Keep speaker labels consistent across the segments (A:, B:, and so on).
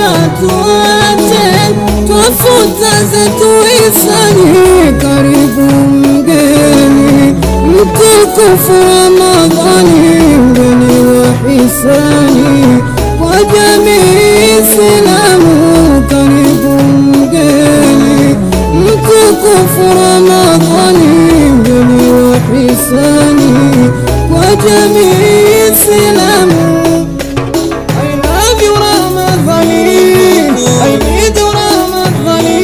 A: Tuache twafuta zetu hisani, karibu mgeni mtukufu Ramadhani, mgeni wa hisani kwa jamii Islamu, karibu mgeni mtukufu Ramadhani, mgeni wa hisani kwa jamii Islamu. I love you Ramadhani, I need you Ramadhani,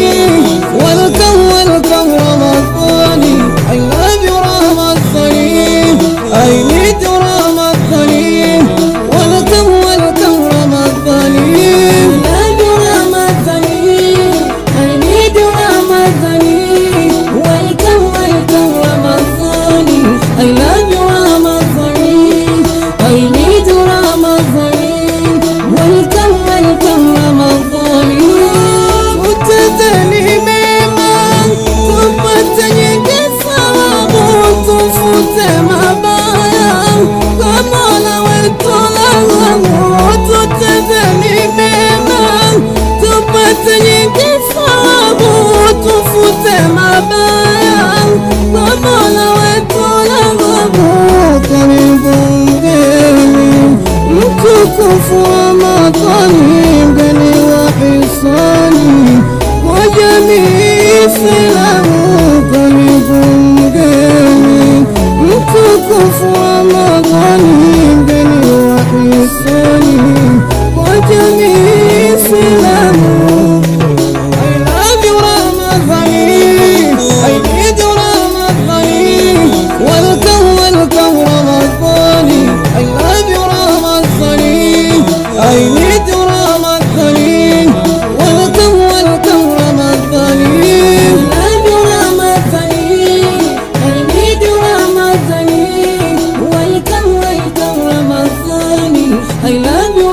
A: welcome, welcome Ramadhani. I love you Ramadhani, I need you Ramadhani, welcome, welcome Ramadhani.
B: Love you Ramadhani, I need you Ramadhani, welcome, welcome Ramadhani. I love you Ramadhani, I need you Ramadhani, welcome, welcome Ramadhani.
A: Tutendeni mema tupate nyingi thawabu, tufute mabaya kwa Mola wetu lawamu. Tutendeni mema tupate nyingi thawabu, tufute mabaya kwa Mola wetu lawamu. Karibu mgeni mtukufu Ramadhani, mgeni wa hisani kwa jamii Islamu, karibu mgeni mtukufu Ramadhani, mgeni wa hisani kwa jamii Islamu. I love you Ramadhani, I need you Ramadhani, welcome, welcome Ramadhani. I love you Ramadhani, I need you Ramadhani, welcome, welcome Ramadhani.
B: Love you Ramadhani, I need you Ramadhani, welcome, welcome Ramadhani. I love you.